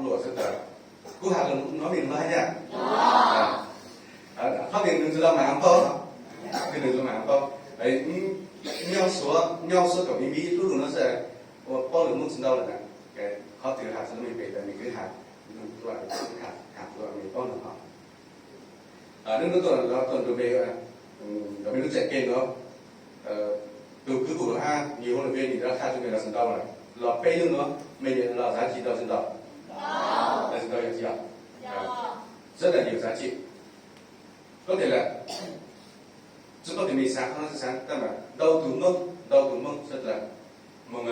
Luam sawv daws, kuv has lus Hmoob mej no yaj. Qhov tias nws tsis los mam paub, nws tsis los mam paub. Nyob Suav, nyob Suav kaum ib lub lus no xwb, ua paub lus Hmoob tsis ntau lawm na. Qhov twg has tsis lub mej pem tas nws kwv has, has lus mej paub lus hov. Nws lub tuaj los tuaj nrug mej, mej lub tsev ke no, tus kwv tus hab, yus hu lus mej nim no qha rua mej los tsis ntau lawm, los peb hnub no mej nim no los xav tsis ntau tsis ntau, los tsis ntau yog tsis yog? Sawv daws yus xav tsis, koj tias lawm, tsis paub tias mej xav qhov no tsis xav, tab mas ntau tus Hmoob, ntau tus Hmoob sawv daws moog,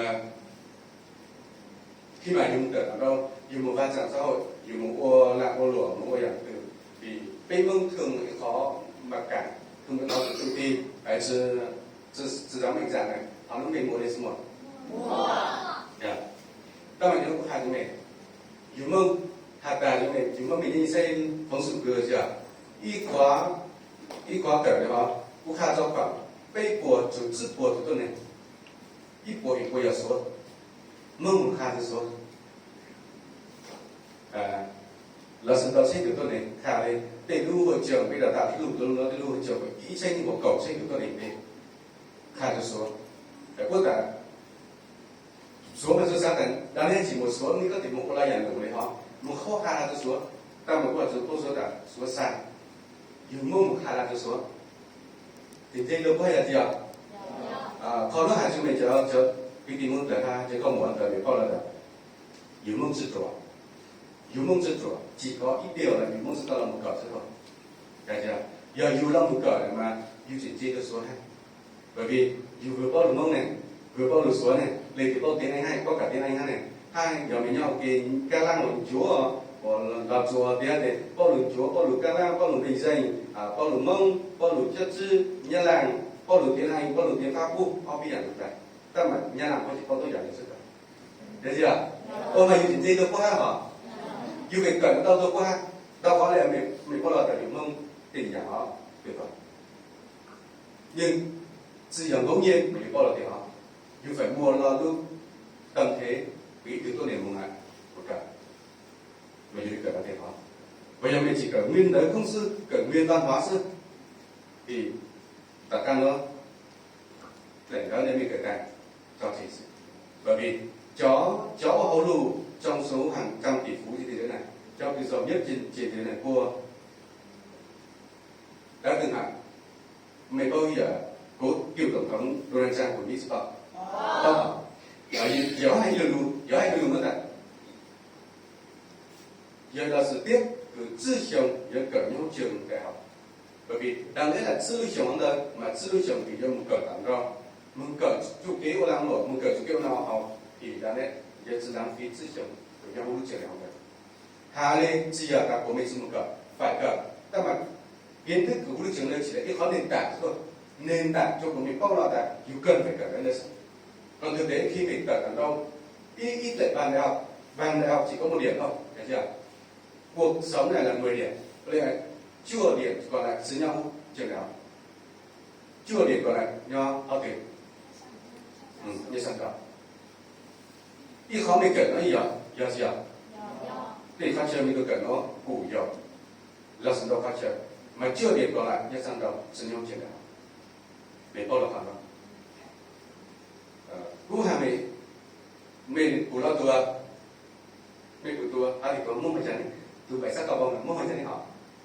khi mas yus moog kawm nrau, yus moog vaj tsaa xã hội, yus moog ua laaj ua luam, moog ua yaam twg, vim peb Hmoob thwj moog ib qhov mab kaam, thwj moog ib qhov tug tug ti, tsi, tsi zam meej zam na, qhov nub mej muaj le tsi muaj? Tab mas yog kuv has rua mej, yus Hmoob has tas rua mej, yus Hmoob mej yeej saib phóng sự kws tsi, ib qhov, ib qhov kawm le hov, kuv qha txog khaam peb puas txug tsib puas tug tuab neeg, ib puas ib puas yog Suav, Hmoob moog qha rua Suav. Lawv xwb tau txheeb tug tuab neeg qha le, tej lub huj tsaug peb đào tạo tej lub, tej lub no tej lub huj tsaug ib txheeb ib puas kaum txheeb tug tuab neeg peb qha rua Suav. Kuv tas Suav mas Suav xav tas dlaab neb tsis muaj Suav, neb koj tis moog ua laj yaam lug le hov, moog qhuab qha rua Suav, tab mas kuv has rua Suav tas Suav xav yug Hmoob moog qha rua Suav. Tis nteg rua puab yog tsi yog? Qhov nuav has rua mej cov, cov kwv tij Hmoob ntawd hab cov koj muam ntawd mej paub lawm tas yug Hmoob tsi ruam, yug Hmoob tsi ruam, tsim kov ib pliag lawm yug Hmoob tsi tau los moog kawm xwb. Yog yug los moog kawm mas yug tseem ntse dua Suav hab. Vim yug vwg paub lug Hmoob ne, vwg paub lug Suav ne, leej twg paub tiếng Anh hab, paub kawm tiếng Anh hab ne, hab yog mej nyob ua ke Kab Laab los ncuav, los txuas tias paub lug ncuav, paub lug Kab Laab, paub lug mej zeej, paub lug Hmoob, paub lug Cab Tswb, Nyab Laaj, paub lug tiếng Anh, paub lug tiếng Pháp, ob peb yaam lug tas, tab mas Nyab Laaj puab tsi paub tuab yaam le xwb tas. Yog tsi yog? Ua mas yug tseem ntse dua puab hab hos. Yug feem kawm tau dua puab hab, tau qhov le mej paub los tas yug Hmoob tej yaam hov, yeej tsi yog ngẫu nhiên mas yug paub los tias hov, yug feem muaj lub tâm thế, ib tug tuab neeg moog ua kawm, mas yug kawm los tias hov, puas yog mej tsis kawm nguyên tắc xwb, kawm nguyên văn hóa xwb, tas qab nuav, leej ntawd nej mej kawm tas tso tseg xwb. Bởi vì cov, cov ua hauj lwm trong số hàng trăm tỷ phú trên thế giới này, cov kws giàu nhất trên, trên thế giới này puas, đáo từng hạng, mej paub yog, cựu tổng thống Donald Trump của Mỹ tsi paub? Yog hais ib lo lus, yog hais ib lo lus no tas yog los xwm tiab kws tsib xyoo yuav kawm nyob trường đại học. Bởi vì dang neb tas tsib lub xyoo ntawd mas tsib lub xyoo kws yuav moog kawm tag nrho, moog kawm txuj kev ua laaj luam, moog kawm txuj kev ua noj haus, thì dang neb yuav tsi lãng phí tsib xyoo kws nyob huv lub trường đại học ntawd. Has le tsi yog tas kuas mej tsi moog kawm, phải kawm, tab mas kiến thức kws huv lub trường ntawd tsi yog ib qhov nền tảng xwb, nền tảng rua kuas mej paub los tas yug kawg phải kawm ntawd xwb. Còn thực tế khi mej kawm tag nrho, ib, ib teg ban đại học, ban đại học chỉ có một điểm thôi, được chưa? Cuộc sống này là mười điểm, có nghĩa là cuaj điểm còn lại xwb nyob huv trường đại học. Cuaj điểm còn lại nyob hov twg? Nyob sab nraud. Ib qhov mej kawm no yog, yog tsi yog? Tej qhov chaw mej tuaj kawm no kuj yog, los xwm ntau qhov chaw, mas cuaj điểm còn lại nyob sab nraud xwb nyob huv trường đại học. Mej paub los qhov no. Kuv has mej, mej pum los tua, mej pum tua, hab tus muab mas cas ne, tus bảy sắc cầu vồng na, muab mas cas ne hov,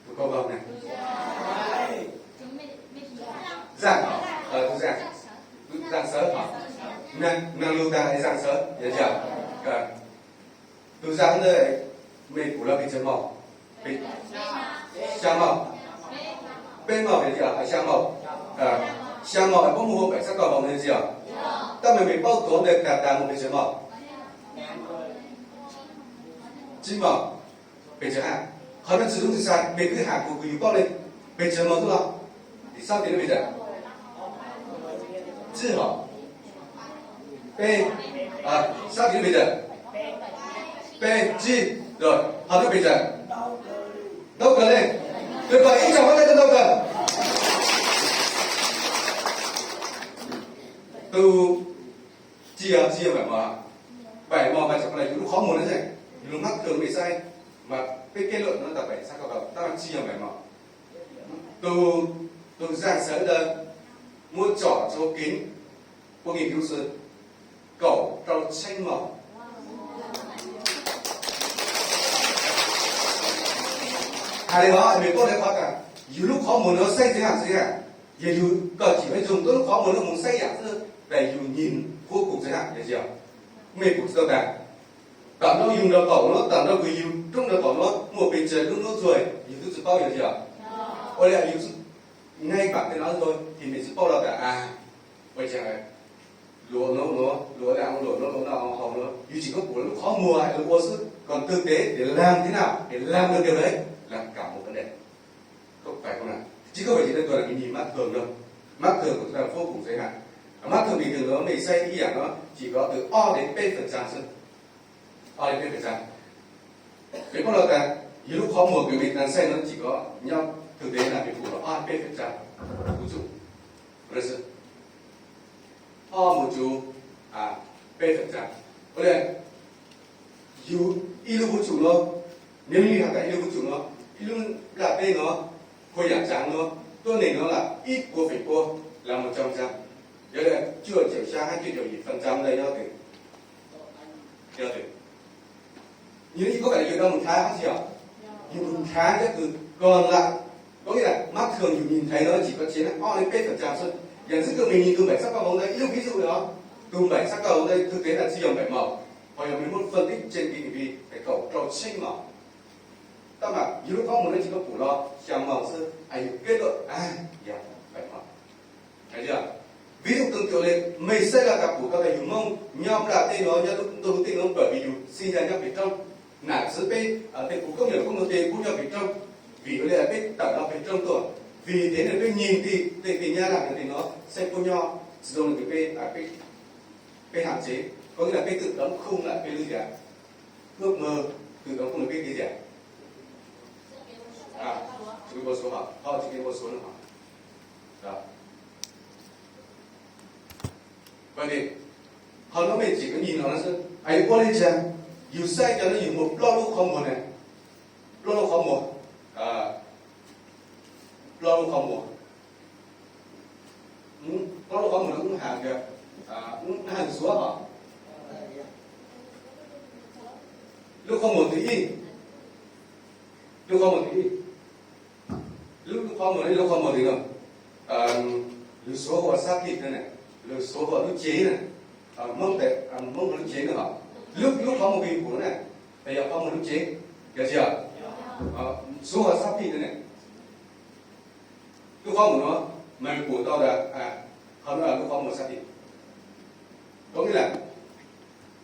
tus cầu vồng na. Zaj, tus zaj, tus zaj sawv hov, nang lug tas zaj sawv, yog tsi yog? Tus zaj ntawd mej pum los pes tsawg mauj? Xya mauj. Peb mauj yog tsi yog? Xya mauj. Xya mauj puab muaj huv bảy sắc cầu vồng no tsi yog? Tab mas mej paub tuav ntawd tas tas mus pes tsawg mauj? Tsib mauj. Pes tsawg hab? Qhov no tsi zoo tsi sai, mej kwv has kuv, kuv yuav paub le. Pes tsawg mauj tub los? Sab tes lub pes tsawg? Tsib hov. Peb, sab tes lub pes tsawg? Peb, tsib, rồi, qhov no pes tsawg? Ntau kawg le. Tuyệt vời, ib tsoom huab tais ntau kawg. Tus, tsi yog, tsi yog bảy màu, bảy màu mas tseem qhov no yus lub qhov muag no xwb. Yus lub mab thwm mej saib, mas peb kết luận nó tau bảy mươi sáu câu, tab sis tsis yog bảy mươi mốt. Tus, tus Giang Sới ntawd muab tsom rau kính của nghiên cứu sư kaum rau tsheb mos. Hais li no, mej paub li qhov tas, yus lub qhov muag no saib txhia txhia, yog yus koj tsis pab zoo tuab lub qhov muag no mus saib yam xwb, tas yus nhìn cuối cùng txhia yog, yog mej pum tsis tau tas. Tawm nrau yus nraum qaum no, tawm nrau kws yus roob nraum qaum no muaj pes tsawg lub nub txuag, yus twb tsis paub yog tsis yog. Ua li yus ngay bản tin nói thôi thì mej tsis paub los tas a, ua cas luag no, luag no, luag no, luag no, yus tsis kov pum lub qhov muag lub ua xwb, còn thực tế để làm thế nào, để làm được điều đấy là cả một vấn đề. Không phải không nào? Chứ không phải chỉ đơn thuần là mình nhìn mắt thường đâu. Mắt thường của chúng ta vô cùng giới hạn. Và mắt thường bình thường đó, mej saib ib yam no, chỉ có từ o đến peb phần trăm xwb. O đến peb phần trăm. Mej paub los tas, yus lub qhov muag kws mej đang xem nó chỉ có nhau thực tế là mej pum los o đến peb phần trăm vũ trụ. Ua li xwb. O mus txug peb phần trăm. Ua li, yus ib lub vũ trụ no, nếu như hais tas ib lub vũ trụ no, ib lub nplaj teb no, khuv yam tsaav no, tuab neeg no là ít pua phẩy pua, là một trăm phần trăm. Yog li, cuaj caum xya hab cuaj caum yim phần trăm ntawd yog twg? Yog twg? Yus, yus có phải là yus đang mus thav hab tsis yog? Yus mus thav cov kws còn lại, có nghĩa là mắt thường yus nhìn thấy nó chỉ có chiếm o đến peb phần trăm xwb. Yam ntawd kws mej nhìn tus bảy sắc cầu vồng ntawd, ib lub ví dụ no, tus bảy sắc cầu vồng ntawd thực tế là tsis yog bảy màu, ho yog mej muab phân tích trên cái hành vi phải kaum rau tsheb mos. Tab mas yus lub qhov muag no tsis kov pum los xya màu xwb, es yus kết luận a, yog bảy màu. Vis dụ tương tự li, mej saib los tas pum tau tas yus Hmoob nyob nplaj teb no, nyob ntuj lub teb no, bởi vì yus sinh ra nyob pem roob. Nam txwv peb, tej kuv koob yawm koob ntuag tej pub nyob pem roob, vim ua li peb tawm los pem roob tuaj, vì thế nên peb nhìn ti tej, tej nyab laj tej no saib pub nyob tsis zoo li peb, peb, peb hạn chế, có nghĩa là peb tự đóng khung lại peb lub zia, ước mơ tự đóng khung lại peb lub zia. Chủ nghĩa bổ số hả? Ho chủ nghĩa bổ số no hả? Qhov no mej tsis kov nyim no xwb, es ua li cas yus saib cov no yus muaj plaub lub qhov muag ne, plaub lub qhov muag, plaub lub qhov muag, plaub lub qhov muag no wb has tias, wb has lus Suav hos, lub qhov muag thib ib, lub qhov muag thib ib, lub, lub qhov muag, lub qhov muag twg no, lus Suav hu ua xác thịt ne, lus Suav hu ua lub cev ne, Hmoob, Hmoob hu lub cev no hos, lub, lub qhov muag kws yus pum ne, tas yog qhov muag lub cev, yog tsis yog? Suav hu ua xác thịt ne. Lub qhov muag no mas yus pum tau tas, qhov no lub qhov muag xác thịt. Có nghĩa là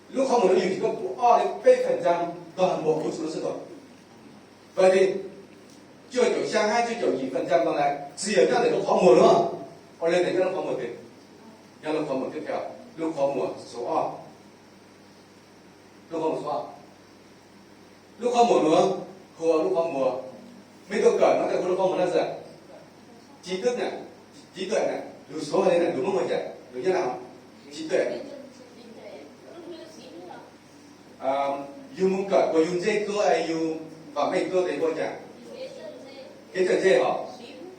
lub qhov muag no yus tsis kov pum o li peb phần trăm toàn bộ vũ trụ no xwb tau. Vậy thì cuaj caum xya hab cuaj caum yim phần trăm còn lại tsis yog nyob ntawm lub qhov muag no. Ua li ntawm nyob lub qhov muag twg? Nyob lub qhov muag tiếp theo, lub qhov muag số o. Lub qhov muag số o. Lub qhov muag no hu ua lub qhov muag, mej tuaj kawm no tas hu lub qhov muag no xwb. Trí thức ne, trí tuệ ne, lus Suav li ne, lus Hmoob hu cas, lus Nyab Laj, trí tuệ. Yus mus kawm kuas yus ntse dlua es yus vam meej dlua tes hu ua cas? Kev cawm ntse hos.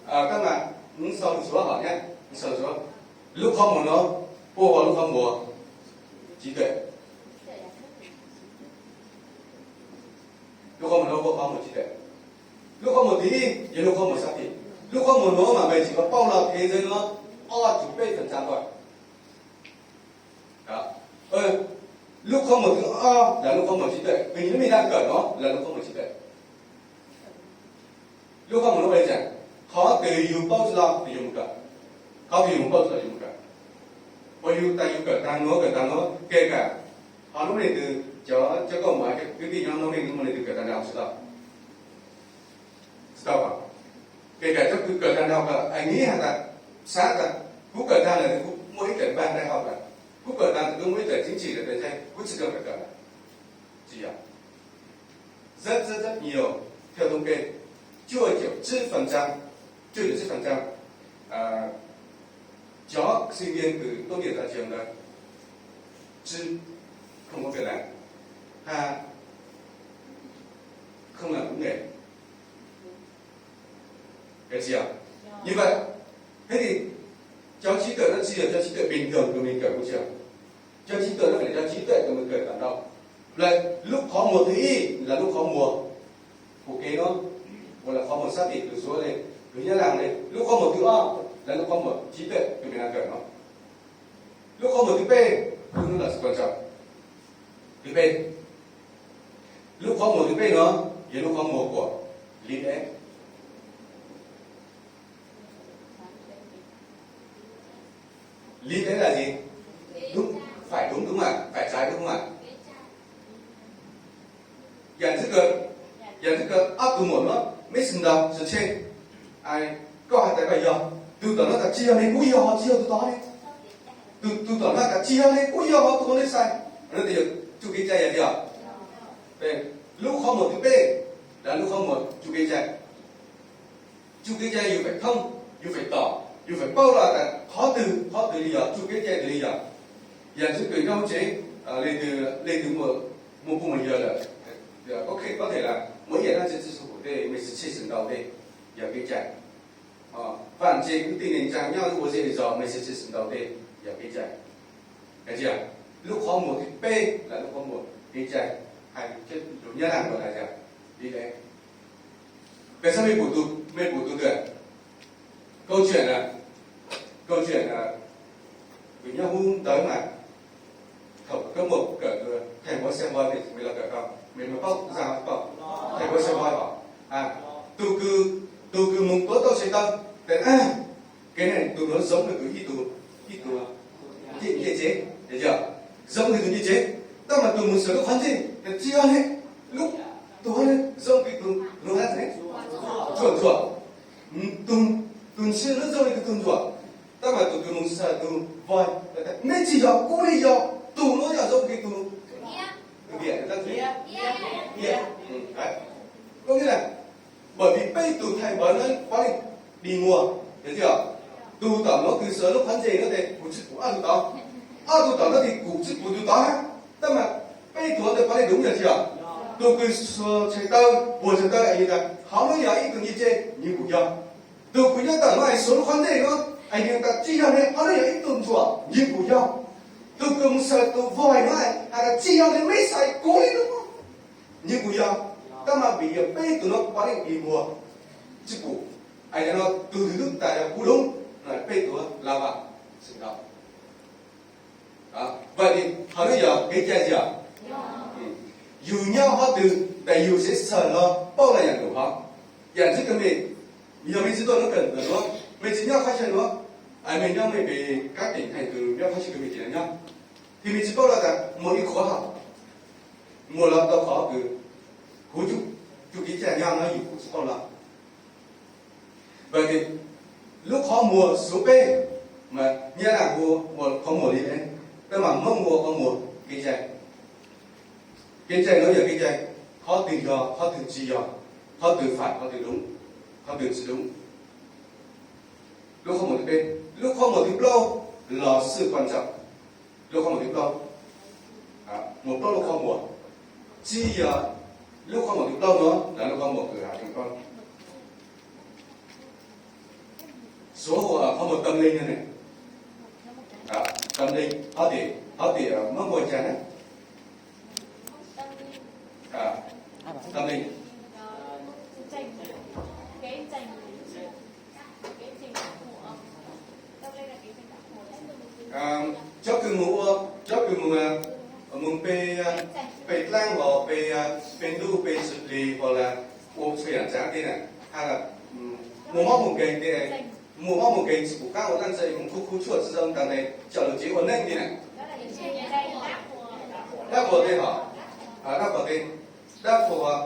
Tab mas wb sau lus Suav hos nyab, wb sau lus Suav. Lub qhov muag no puab hu ua lub qhov muag trí tuệ. Lub qhov muag no puab hu ua qhov muag trí tuệ. Lub qhov muag thib ib yog lub qhov muag xác thịt. Lub qhov muag no mas mej tsis kov paub los thế giới no ob txug peb phần trăm tuaj. Lub qhov muag thib ob yog lub qhov muag trí tuệ, vim yus lub me dag kawm no yog lub qhov muag trí tuệ. Lub qhov muag no ua li cas? Qhov kws yus paub tsis tau ces yus mus kawm, qhov kws yus paub tsis tau yus mus kawm. Uas yus tas yus kawm taag nuav kawm taag nuav, kể cả ho lub me leej twg, cov, cov koj muam, cov kwv tij nyob no, mej muaj leej twg kawm taag nrau tsis tau? Tsis tau. Kể cả cov kws kawm taag nrau lawm es nws has tas, xav tas kuv kawm taag lawm kuv muaj ib tawm npag nraim hauv lawm, kuv kawm taag lawm kuv muaj ib tawm chính trị lawm, kuv tsis kawm kawm lawm. Tsis yog. Rất rất rất nhiều, theo thống kê, cuaj caum tsib phần trăm, cuaj caum tsib phần trăm cov sinh viên từ tốt nghiệp ra trường rồi chứ không có việc làm. Ha, không làm đúng nghề. Cái gì ạ? Như vậy, thế thì cháu trí tuệ nó chỉ là cháu trí tuệ bình thường của mình cả, đúng chưa? Cháu trí tuệ nó phải là cháu trí tuệ của mình cởi cảm động. Vậy, lub qhov muag thứ y là lub qhov muag của cái nó, gọi là qhov muag xác định từ số lên, từ nhất là lên. Lub qhov muag thứ o là lub qhov muag trí tuệ của mình đang cởi nó. Lub qhov muag thứ B, thứ nó là sự quan trọng. Thứ B. Lub qhov muag thứ B nó yog lub qhov muag của lý lẽ. Lý lẽ là gì? Đúng, phải đúng đúng không ạ? Phải trái đúng không ạ? Yam ntxwb kawg, yam ntxwb kawg ob tug muam no meb xwm ntaus sawv tseg, koj hais tas pab yog, tus tom no tas tsis yog ne, kuj yog ho tsis yog tus tod ne. Tus, tus tom no tas tsis yog ne, kuj yog ho tus qhov nej xaiv. No tias yog tsuj kev cai yog tias, lub qhov muag thứ B, lub qhov muag tsuj kev cai. Tsuj kev cai yus feem thooj, yus feem tom, yus feem paub los tas qhov twg, qhov twg li yog, tsuj kev cai twg li yog. Yam ntxwb kawg nyob hauv tsev, leej twg, leej twg muaj, muaj phooj muaj ywg lawm, có thể là mỗi ngày đang trên sự phủ tê, mày sẽ xây dựng đầu tê, giờ cái chạy. Bạn trên cái tin nền trang nyob ua zej zos, mày sẽ xây dựng đầu tê, giờ cái chạy. Cái gì ạ? Lub qhov muag thứ B là lub qhov muag kev cai, hay lus Nyab Laj gọi là gì ạ? Lý lẽ. Tại sao mày phủ tụt, mày phủ tụt được? Câu chuyện là, câu chuyện là, vim nyob hub ntawd mas, thaum koj muaj kawm thầy bói xem voi thì mày lo kawm không? Mày mới paub ra không? Thầy bói xem voi hả? Tus kws, tus kws mus tuav tau tshais taw, cái này tus nó giống là tus ib tug, ib tug ncej tsev, giống như tus ncej tsev. Tab mas tus mus sawv lub qhov ntsej, tsis yog ne, lub, tus hov ne, giống như tus, tus hov ne, ntsuam ntsuam. Tus, tus ntswg no giống như tus ntsuam. Tab mas tus kws mus sawv tus voi, neb tsis yog, kuv li yog, tus no yog giống như tus, tus diam, tus diam. Có nghĩa là bởi vì peb tug thầy bói nó có đi mùa, hiểu chưa? Tus tom no kws sawv lub qhov ntsej no ces kuv tsis pum ob tug tod, ob tug tom no ces kuv tsis pum tus tod. Tab mas peb tug no ces có đi đúng yog tsis yog? Tus kws sawv tshais taw, puag tshais taw, es yog tas hov no yog ib tug ncej tsev, nws pum yog. Tus kws nyob tom no es sawv lub qhov ntsej no, es yog tas tsis yog ne, hov no yog ib tug ntsuam, nws pum yog. Tus kws mus sawv tus voi no, hais tas tsis yog ne, meb xaiv kuv li no, nws pum yog. Tab mas vim yog peb tug no có đi mùa, tsis pum. Es yog no tus twg twb tas yog kuv đúng, peb tug no là bạn sự đó. Vậy thì hov no yog kev cai tsis yog? Yus nyob qhov twg tas yus sẽ sawv los paub los yam nkaus hov. Yam ntxwb kawg mej, yog mej tsis tuaj nub kawm ntawm nuav, mej tsis nyob qhov chaw nuav, mej nyob mej pem kab teem heev kws nyob qhov chaw kws mej tseem nyob, ces mej tsis paub los tas muaj ib khua hauv, muaj los tau qhov kws kuv tsuj kev cai nyob no yus kuj tsis paub los. Vậy thì lub qhov muag số peb mas Nyab Laj hu ua qhov muag lý lẽ, tab mas Hmoob hu ua qhov muag kev cai. Kev cai no yog kev cai, qhov twg yog, qhov twg tsis yog, qhov twg phải, qhov twg đúng, qhov twg tsis đúng. Lub qhov muag thứ peb, lub qhov muag thứ plaub là sự quan trọng. Lub qhov muag thứ plaub, muaj plaub lub qhov muag, tsis yog lub qhov muag thứ plaub no, lub qhov muag kws hais plaub. Số, qhov muag tâm linh no ne. Tâm linh, hov tias, hov tias Hmoob hu ua cas na? Tâm linh. Cov kws mus ua, cov kws mus, mus pe, pe dlaab hos pe, pe ntuj pe txwm plig hos las ua txhua yaam tsav tej na, has las muaj mob muaj nkeeg tej, muaj mob muaj nkeeg tsis pum qaab ua dlaab tsi, mus khub khub tshuaj tsi zoo taag tes coj lug tsev ua neej tej na. Dab qhuas tej hos, dab qhuas tej, dab qhuas,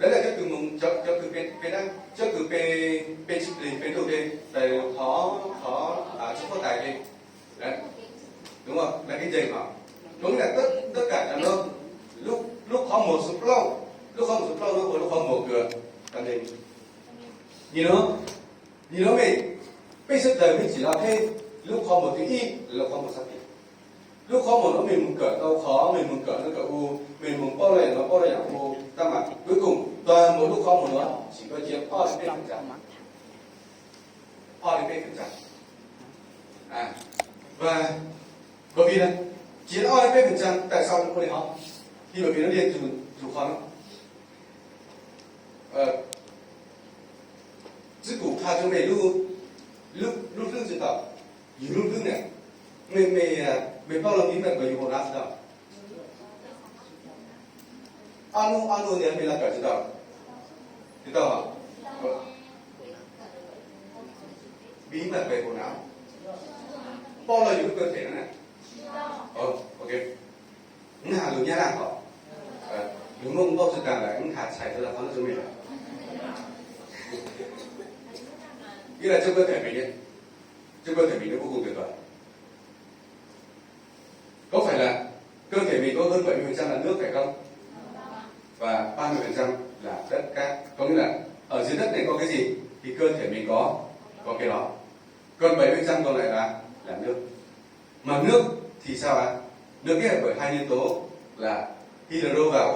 dab las cov kws mus, cov kws pe dlaab, cov kws pe txwm plig pe ntuj tej, tais thov, thov tsi huab tais tej. Đúng không? Là cái gì hả? Có nghĩa là tất, tất cả trong đó, lub, lub qhov muag số plaub, lub qhov muag số plaub no ua lub qhov muag kws tâm linh. Nhìn nó, nhìn nó mej, peb sawv daws mej tsim los peb lub qhov muag thib ib, lub qhov muag xác định. Lub qhov muag no mej mus kawm tau qhov, mej mus kawm no kawm u, mej mus paub lawm no paub lawm yaam u, tab mas cuối cùng Một lúc khó một nỗi, chỉ có chiếm hai mươi phần trăm. Hai mươi phần trăm. À, và bởi vì là chiếm hai mươi phần trăm, tại sao nó có thể hỏng? Thì bởi vì nó liên trùng, trùng kho nó. Ờ, chứ cũ pha cho mày lub, lub, lub hlwb tsis tau. Yus lub hlwb ne, mày, mày, à, mày paub lub bí mật của yus hộp đáo tsis tau. Ob hnub, ob hnub ntawd mày lub kawm tsis tau. Tsis tau hả? Bí mật về hộp đáo. Paub lub yus lub cơ thể nó ne. Ờ, ok. Ntag, lus Nyab Laj hov, lus Hmoob paub tsis tas lawm, ntag, txhais tau lawm, qhov no tsis meej lawm. Nghĩa là trong cơ thể mình ấy, trong cơ thể mình nó vô cùng tuyệt vời. Có phải là cơ thể mình có hơn bảy mươi phần trăm là nước phải không? Và ba mươi phần trăm là đất cát. Có nghĩa là ở dưới đất này có cái gì thì cơ thể mình có, có cái đó. Còn bảy mươi phần trăm còn lại là, là nước. Mà nước thì sao ạ? Nước kết hợp bởi hai nguyên tố là hydro và